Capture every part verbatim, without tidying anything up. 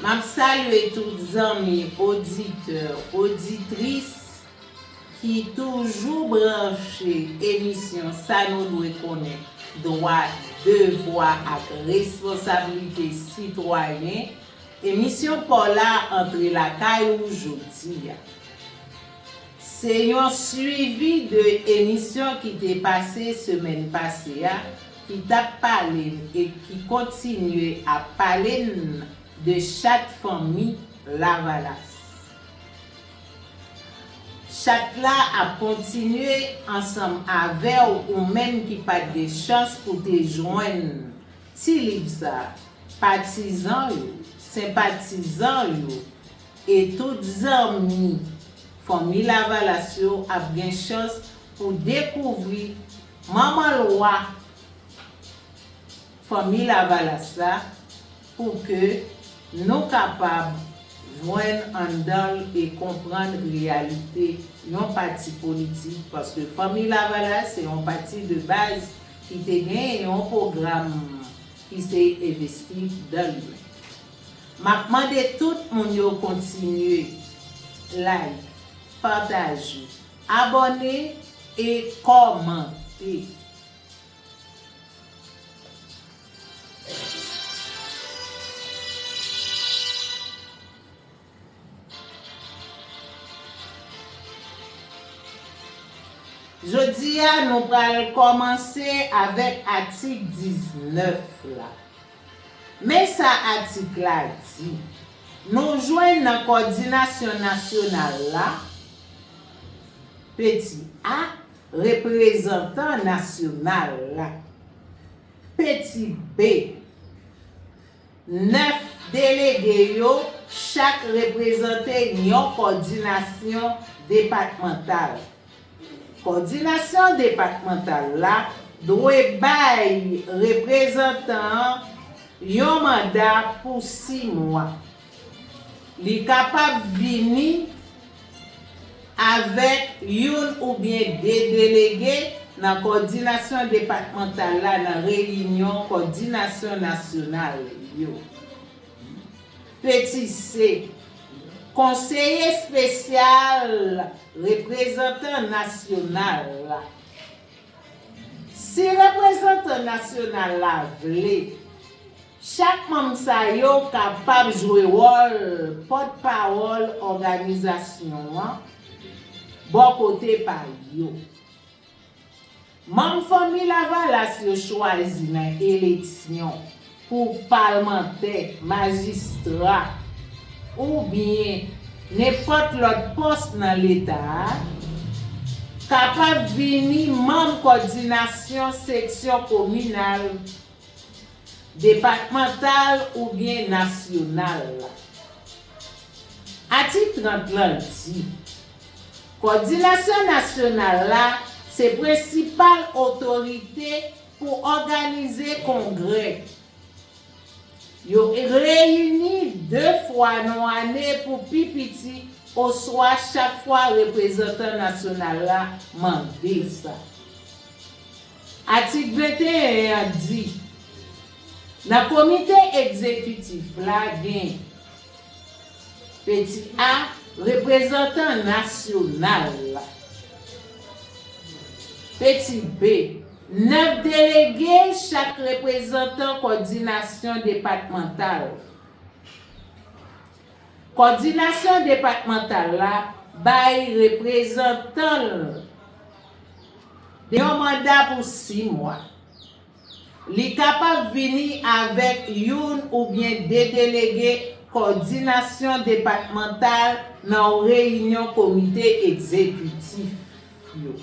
M ap salye tout zanmi oditè, oditris ki toujou branche emisyon Sa Nou Dwe Konnen, Dwa, Devwa ak Responsablite Sitwayen. Emisyon pa w la antre lakay ou jodi a. Se yon swivi de emisyon ki te pase semèn pase a, ki t ap pale n e ki kontinye ap pale n de chat fanmi Lavalas. Chat la ap kontinye ansanm avè w, ou menm ki pa t gen chans pou te jwenn ti liv sa a. Patizan yo, senpatizan yo, e tout zanmi fanmi Lavalas yo ap gen chans pou dekouvri manman lwa fanmi Lavalas la, pou ke nou kapab jwenn anndan l e konprann reyalite yon pati politik, paske fanmi Lavalas se yon pati de baz ki te gen yon pwogram ki se Investir dans l'humain. M ap mande tout moun yo kontinye like, pataje, abòne e kòmante. Jodi a, nou pral kòmanse avèk atik diznèf la. Men sa atik la di. Nou jwenn nan kòdinasyon nasyonal la, peti A, reprezantan nasyonal la. Peti B, nèf delege yo chak reprezante yon kòdinasyon depatmantal. Kòdinasyon depatmantal la dwe bay reprezantan an yon manda pou sis mwa. Li kapab vini avèk youn oubyen de delege nan kòdinasyon depatmantal la nan reyinyon kòdinasyon nasyonal yo. Peti C, konseye espesyal reprezantan nasyonal la. Si reprezantan nasyonal la vle, chak manm sa yo kapab jwe wòl pòtpawòl òganizasyon an bò kote pa yo. Manm fanmi Lavalas yo chwazi nan eleksyon pou palmantè, majistra, oubyen nenpòt lòt pòs nan Leta a, kapab vini manm kòdinasyon seksyon kominal, depatmantal oubyen nasyonal la. Atik trant lan di, kòdinasyon nasyonal la se prensipal otorite pou òganize kongrè. Yo reyini de fwa nan ane pou pi piti oswa chak fwa reprezantan nasyonal la mande sa. Atik venteyen an di, nan komite egzekitif la gen, peti A, reprezantan nasyonal la. Peti B, nèf delege chak reprezantan kòdinasyon depatmantal. Kòdinasyon depatmantal la bay reprezantan l yon manda pou sis mwa. Li kapab vini avèk youn oubyen de delege kòdinasyon depatmantal nan yon reyinyon komite egzekitif yo.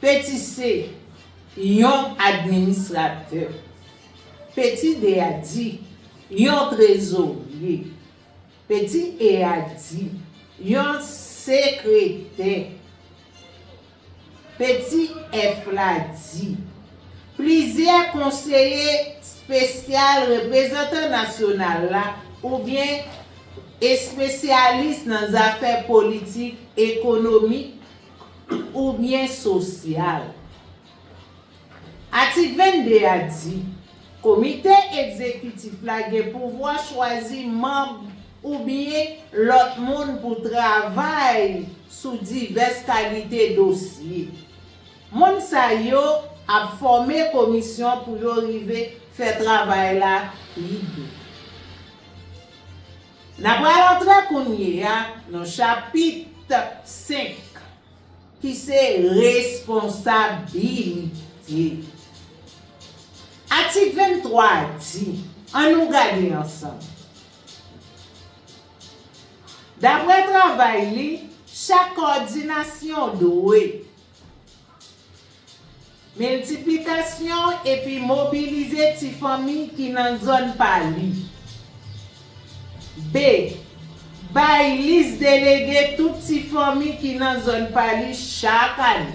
Peti C, yon administratè. Peti D a di, yon trezorye. Peti E a di, yon sekretè. Peti F la di, plizyè konseye espesyal reprezantan nasyonal la oubyen espesyalis nan zafè politik, ekonomik oubyen sosyal. Atik vennde a di, Komite egzekitif la gen pouvwa chwazi manm oubyen lòt moun pou travay sou divès kalite dosye. Moun sa yo ap fòme komisyon pou yo rive fè travay la pi byen. N ap pral antre kounye a nan chapit senk, ki se responsabilite. Atik venntwa di, ann nou gade ansanm. Daprè travay li, chak kòdinasyon dwe miltiplikasyon epi mobilize ti fanmi ki nan zòn pa li. B. Bay lis delege tout ti fanmi ki nan zòn pa li chak ane.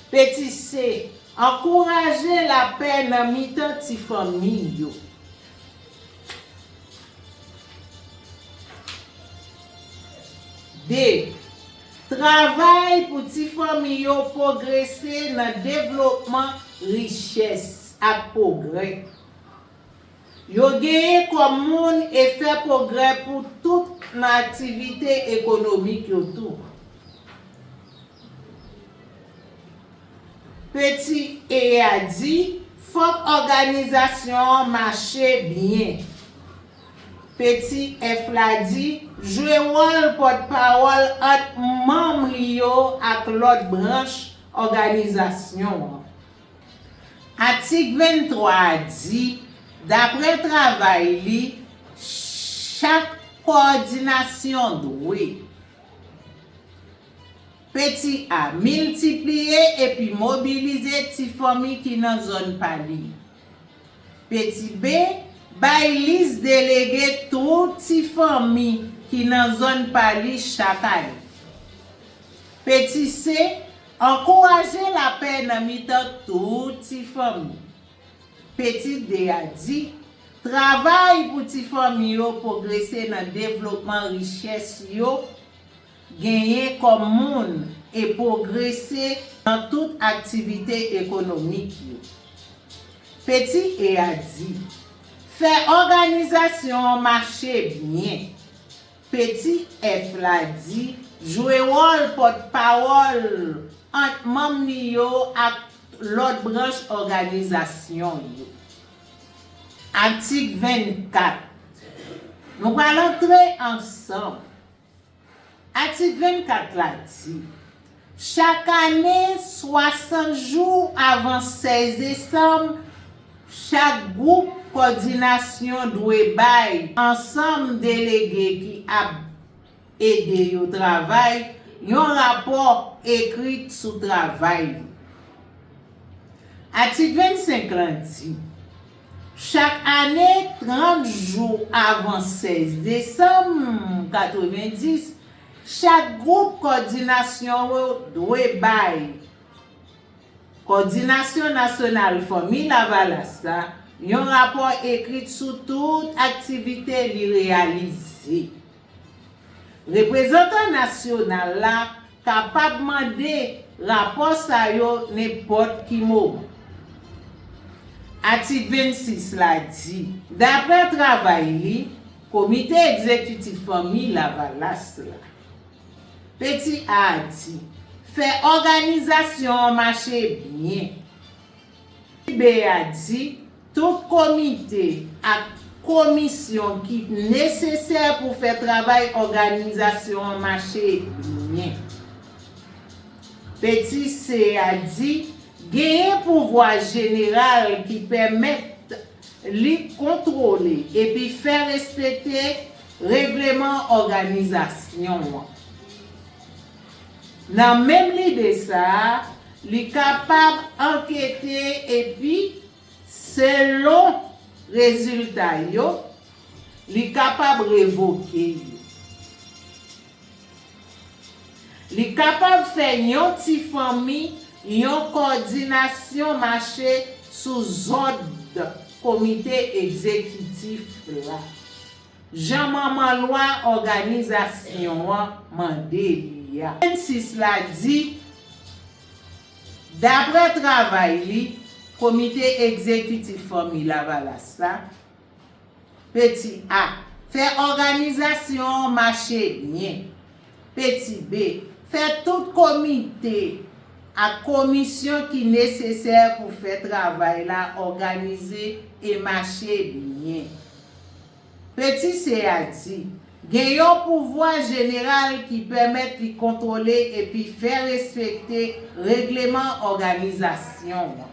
Peti C. Ankouraje lapè nan mitan ti fanmi yo. De. Travay pou ti fanmi yo pwogrese nan devlopman richès ak pwogrè yo genyen kòm moun e fè pwogrè pou tout nan aktivite ekonomik yo tou. Peti E a di, fòk òganizasyon an mache byen. Peti F la di, jwe wòl pòtpawòl ant manm li yo ak lòt branch òganizasyon an. Atik venntwa a di, daprè travay li, chak kòdinasyon dwe. Peti A, miltipliye epi mobilize ti fanmi ki nan zòn pa li. Peti B, bay lis delege tout ti fanmi ki nan zòn pa li chak ane. Peti C, ankouraje lapè nan mitan tout ti fanmi. Peti D a di, travay pou ti fanmi yo pwogrese nan devlopman richès yo genyen kòm moun e pwogrese nan tout aktivite ekonomik yo. Peti E a di, fè òganizasyon an mache byen. Peti F la di, jwe wòl pòtpawòl ant manm li yo ak lòt branch òganizasyon yo. Atik vennkat. Nou pral antre ansanm. Atik vennkat la di, chak ane, swasant jou avan sèz desanm, chak gwoup kòdinasyon dwe bay ansanm delege ki ap ede yo travay yon rapò ekri sou travay li. Atik vennsenk lan di, chak ane, trant jou avan sèz desanm katrevendis, chak gwoup kòdinasyon yo dwe bay Kòdinasyon Nasyonal Fanmi Lavalas la yon rapò ekri sou tout aktivite li reyalize. Reprezantan nasyonal la kapab mande rapò sa yo nenpòt ki moman. Atik vennsis la di, daprè travay li, Komite Egzekitif Fanmi Lavalas la. Peti A a di, fè òganizasyon an mache byen. Peti B a di, tout komite ak komisyon ki nesesè pou fè travay òganizasyon an mache byen. Peti C a di, genyen pouvwa jeneral ki pèmèt li kontwole epi fè respekte regleman òganizasyon an. Nan menm lide sa a, li kapab ankete epi, selon rezilta yo, li kapab revoke yo. Li kapab fè yon ti fanmi yon kòdinasyon mache sou zòd Komite Egzekitif la, jan manman lwa òganizasyon an mande li a. Vennsis la di, daprè travay li, Komite Egzekitif Fanmi Lavalas la. Peti A, fè òganizasyon an mache byen. Peti B, fè tout komite ak komisyon ki nesesè pou fè travay la òganize e mache byen. Peti C a di, gen yon pouvwa jeneral ki pèmèt li kontwole epi fè respekte regleman òganizasyon an.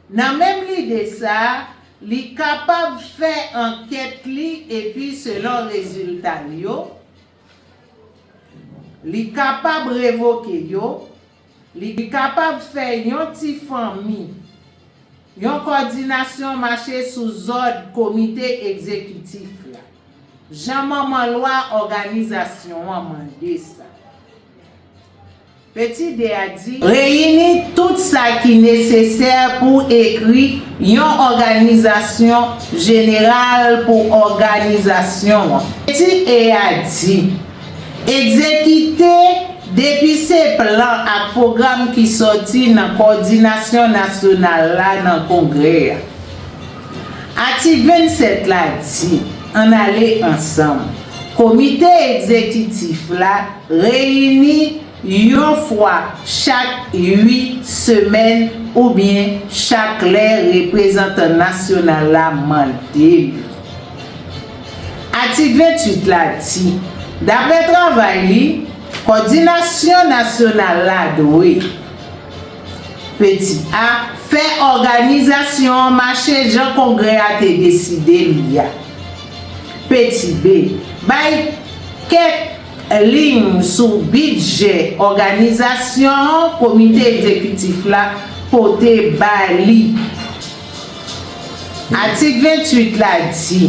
Nan menm lide sa a, li kapab fè ankèt li epi selon rezilta l yo, li kapab revoke yo, li kapab fè yon ti fanmi, yon kòdinasyon mache sou zòd komite egzekitif la, jan manman lwa òganizasyon an mande sa. Peti D a di, reyini tout sa ki nesesè pou ekri yon òganizasyon jeneral pou òganizasyon an. Peti E a di, egzekite depi se plan ak pwogram ki sòti nan kòdinasyon nasyonal la nan kongrè a. Atik vennsèt la di, ann ale ansanm. Komite egzekitif la reyini yon fwa chak uit semèn oubyen chak lè reprezantan nasyonal la mande l. Atik ventuit la di, daprè travay li, kòdinasyon nasyonal la dwe: Peti A, fè òganizasyon an mache jan kongrè a te deside li a. Peti B, bay kèk liy sou bidjè òganizasyon an komite egzekitif la pote ba li. Atik ventuit la di,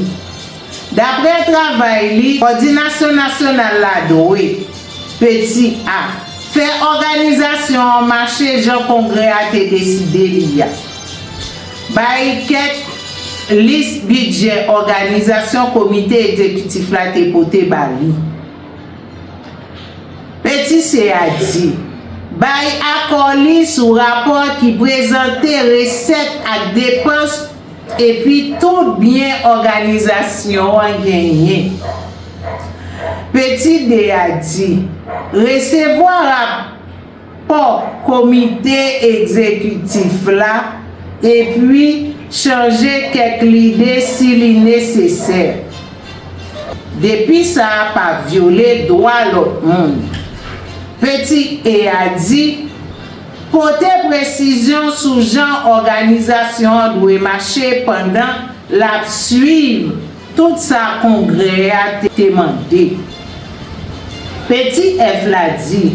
daprè travay li, kòdinasyon nasyonal la dwe: Peti A, fè òganizasyon an mache jan kongrè a te deside li a. Bay kèk lis bidjè òganizasyon komite egzekitif la te pote ba li. Peti C a di, bay akò li sou rapò ki prezante resèt ak depans epi tout byen òganizasyon an genyen. Peti D a di, resevwa rapò komite egzekitif la epi chanje kèk lide si li nesesè. Depi sa a pa vyole dwa lòt moun. Peti E a di, pote presizyon sou jan òganizasyon an dwe mache pandan l ap swiv tout sa kongrè a te, te mande. Peti F la di,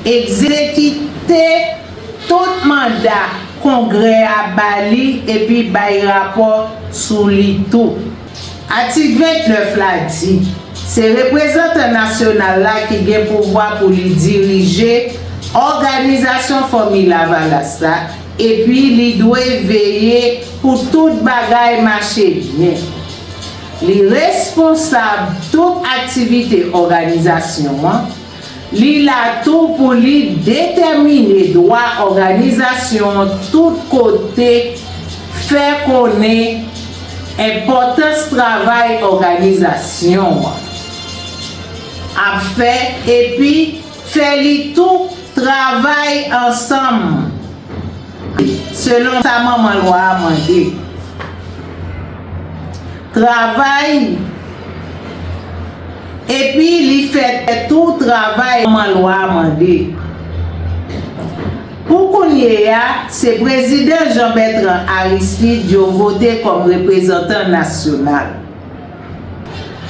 egzekite tout manda kongrè a ba li epi bay rapò sou li tou. Atik vennèf la di, se reprezantan nasyonal la ki gen pouvwa pou li dirije òganizasyon Fanmi Lavalas la, epi li dwe veye pou tout bagay mache byen. Li responsab tout aktivite òganizasyon an. Li la tou pou li detèmine dwa òganizasyon an tout kote, fè konnen enpòtans travay òganizasyon an ap fè, epi fè li tou travay ansanm selon sa manman lwa a mande. Travay, epi li fè tou travay manman lwa a mande. Pou kounye a, se Prezidan Jean Bertrand Aristide yo vote kòm reprezantan nasyonal.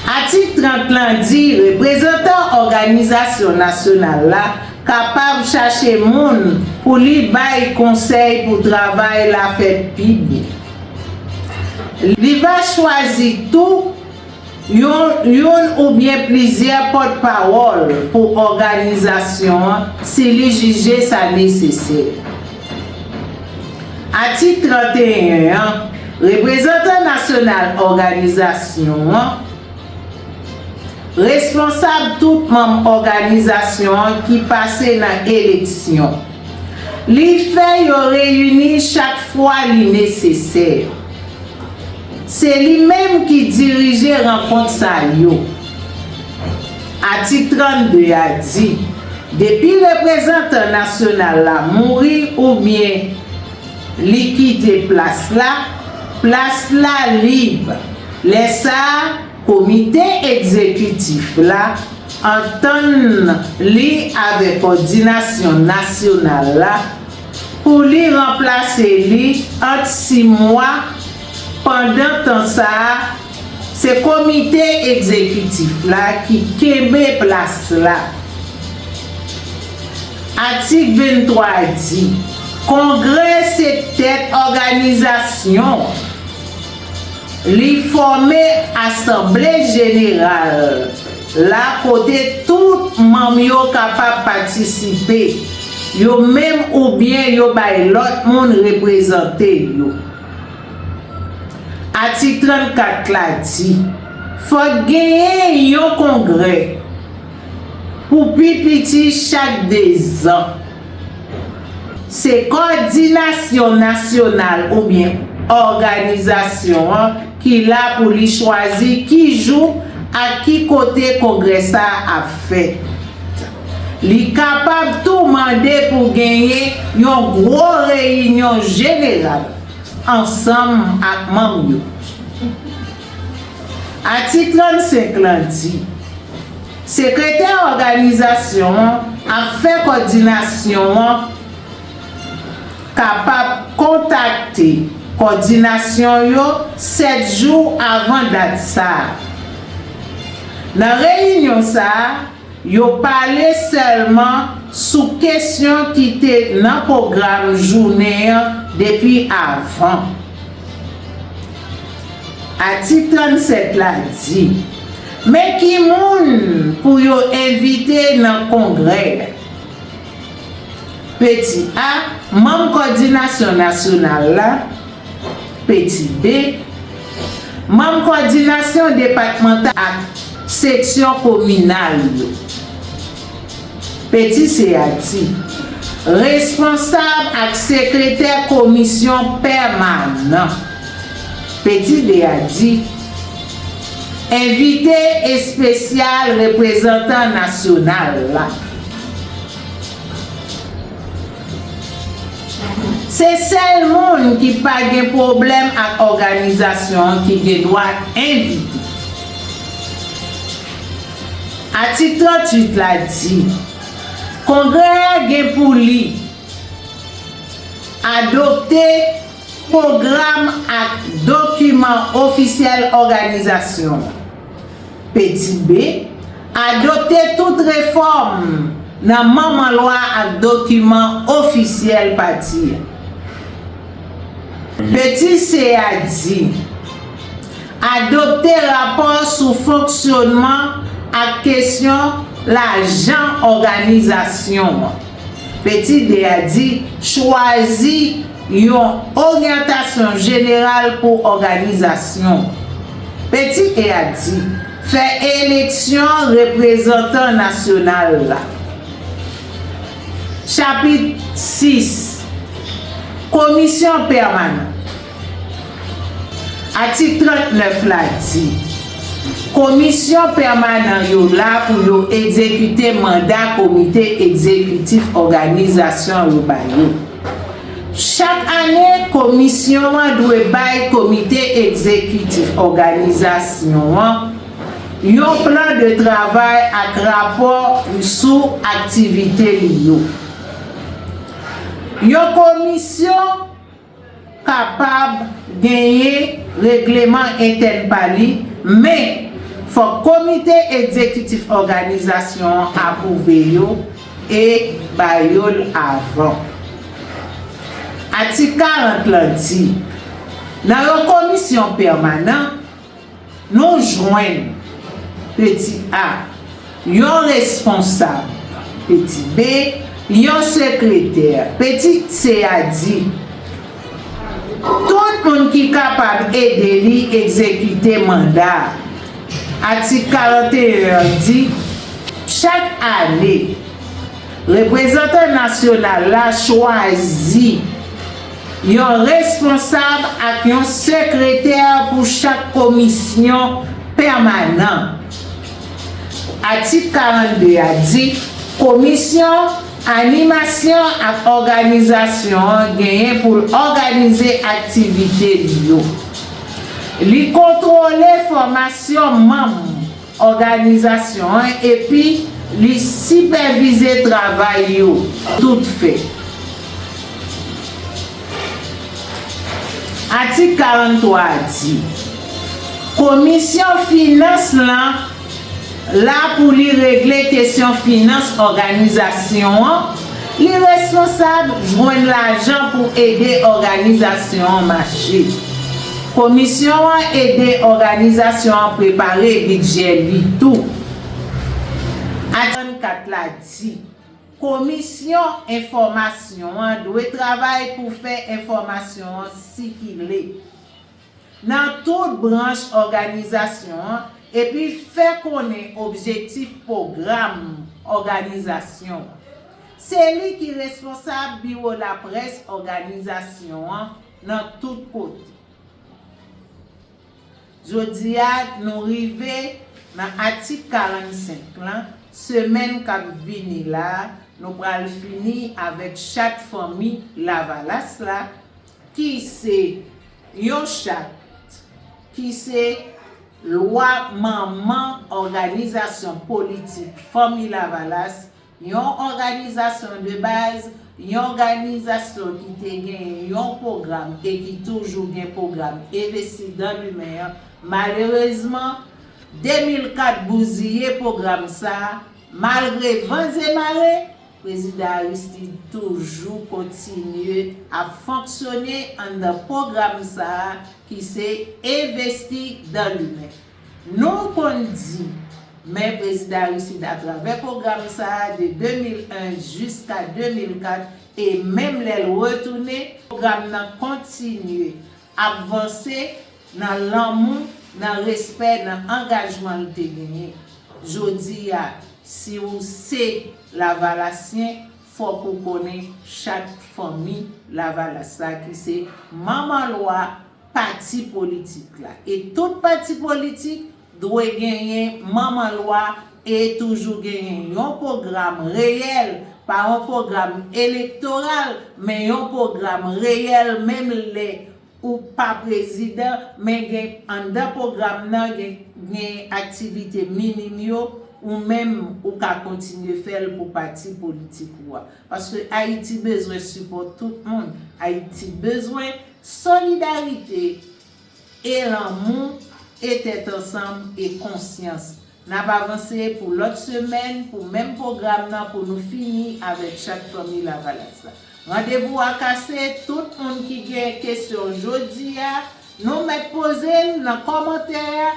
Atik trant lan di reprezantan òganizasyon nasyonal la kapab chache moun pou li bay konsèy pou travay la fèt pi byen. Li va chwazi tou yon, youn oubyen plizyè pòtpawòl pou òganizasyon an si li jije sa nesesè. Atik trant e en an, reprezantan nasyonal òganizasyon an responsab tout manm òganizasyon an ki pase nan eleksyon. Li fè yo reyini chak fwa li nesesè. Se li menm ki dirije rankont sa yo. Atik trannde a di, depi reprezantan nasyonal la mouri oubyen li kite plas la, plas la lib. Lè sa a, komite egzekitif la antann li avèk kòdinasyon nasyonal la pou li ranplase li ant sis mwa. Pandan tan sa a, se komite egzekitif la ki kenbe plas la. Atik venntwa di, Kongrè se tèt òganizasyon. Li fòme Asanble Jeneral la kote tout manm yo kapab patisipe, yo menm oubyen yo bay lòt moun reprezante yo. Atik trannkat la di, fòk genyen yon kongrè pou pi piti chak dezan. Se kòdinasyon nasyonal oubyen òganizasyon an ki la pou li chwazi ki jou ak ki kote kongrè sa a ap fèt. Li kapab tou mande pou genyen yon gwo reyinyon jeneral ansanm ak manm yo. Atik trannsenk lan di, sekretè òganizasyon an ap fè kòdinasyon an kapab kontakte kòdinasyon yo sèt jou avan dat sa a. Nan reyinyon sa a, yo pale sèlman sou kesyon ki te nan pwogram jounen an depi avan. Atik trannsèt la di, men ki moun pou yo envite nan kongrè. Peti A, manm kòdinasyon nasyonal la. Peti B, manm kòdinasyon depatmantal ak seksyon kominal yo. Peti C a di, responsab ak sekretè komisyon pèmanan. Peti D a di, envite espesyal reprezantan nasyonal la. Se sèl moun ki pa gen pwoblèm ak òganizasyon an ki gen dwa envite. Atik tranntuit la di, kongrè a gen pou li adopte pwogram ak dokiman ofisyèl òganizasyon an. Peti B, adopte tout refòm nan manman lwa ak dokiman ofisyèl pati a. Peti C a di, adopte rapò sou fonksyonman ak kesyon lajan òganizasyon an. Peti D a di, chwazi yon oryantasyon jeneral pou òganizasyon. Peti E a di, fè eleksyon reprezantan nasyonal la. Chapit sis, komisyon pèmanan. Atik trannèf la di, komisyon pèmanan yo la pou yo egzekite manda komite egzekitif òganizasyon yo ba yo. Chak ane, komisyon an dwe bay komite egzekitif òganizasyon an yon plan de travay ak rapò sou aktivite li yo. Yon komisyon kapab genyen regleman entèn pa li, men fòk komite egzekitif òganizasyon an apwouve yo e ba yo l avan. Atik karant lan di, nan yon komisyon pèmanan, nou jwenn, peti A, yon responsab, peti B, yon sekretè. Peti C a di, tout moun ki kapab ede li egzekite manda a. Atik karanteyen an di, chak ane, Reprezantan nasyonal la chwazi yon responsab ak yon sekretè pou chak komisyon pèmanan. Atik karannde a di, komisyon animasyon ak òganizasyon an genyen pou l òganize aktivite li yo. Li kontwole fòmasyon manm òganizasyon an epi li sipèvize travay yo tout fè. Atik karannntwa a di, komisyon finans lan la pou li regle kesyon finans òganizasyon an, li responsab jwenn lajan pou ede òganizasyon an mache. Komisyon an ede òganizasyon an prepare bidjè li tou. Atik karannkat la di, komisyon enfòmasyon an dwe travay pou fè enfòmasyon an sikile nan tout branch òganizasyon an epi fè konnen objektif pwogram òganizasyon an. Se li ki responsab biwo laprès òganizasyon an nan tout kote. Jodi a, nou rive nan atik karannsenk lan. Semèn k ap vini la a, nou pral fini avèk chat fanmi Lavalas la, ki se yon chat ki se lwa manman òganizasyon politik Fanmi Lavalas, yon òganizasyon de baz, yon òganizasyon ki te gen yon pwogram e ki toujou gen pwogram envesti dan limen an. Malerezman, de mil kat bouziye pwogram sa a, malgre van e mare, Prezidan Aristide toujou kontinye ap fonksyone anndan pwogram sa a ki se envesti dan limen. Nou konn di, men Prezidan Aristide atravè pwogram sa a de de mil en jiska de mil kat e menm lè l retounen, pwogram nan kontinye ap vanse nan lanmou, nan respè, nan angajman l te genyen. Jodi a, si w se Lavalasyen, fòk ou konnen chat fanmi Lavalas la ki se manman lwa pati politik la. E tout pati politik dwe genyen manman lwa e toujou genyen yon pwogram reyèl, pa yon pwogram elektoral, men yon pwogram reyèl, menm lè ou pa prezidan, men gen anndan pwogram nan, gen, gen aktivite minim yo, ou menm ou ka kontinye fè l pou pati politik ou a. Paske Ayiti bezwen sipò tout moun. Ayiti bezwen solidarite e lanmou e tèt ansanm e konsyans. N ap avanse pou lòt semèn pou menm pwogram nan pou nou fini avèk chat fanmi Lavalas la. Randevou a kase, tout moun ki gen kesyon jodi a, nou mèt poze l nan kòmantè a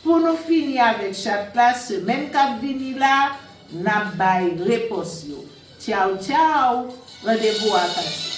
pou nou fini avèk chat la, semèn k ap vini la, n ap bay repons yo. Tchaw, tchaw, randevou a kase.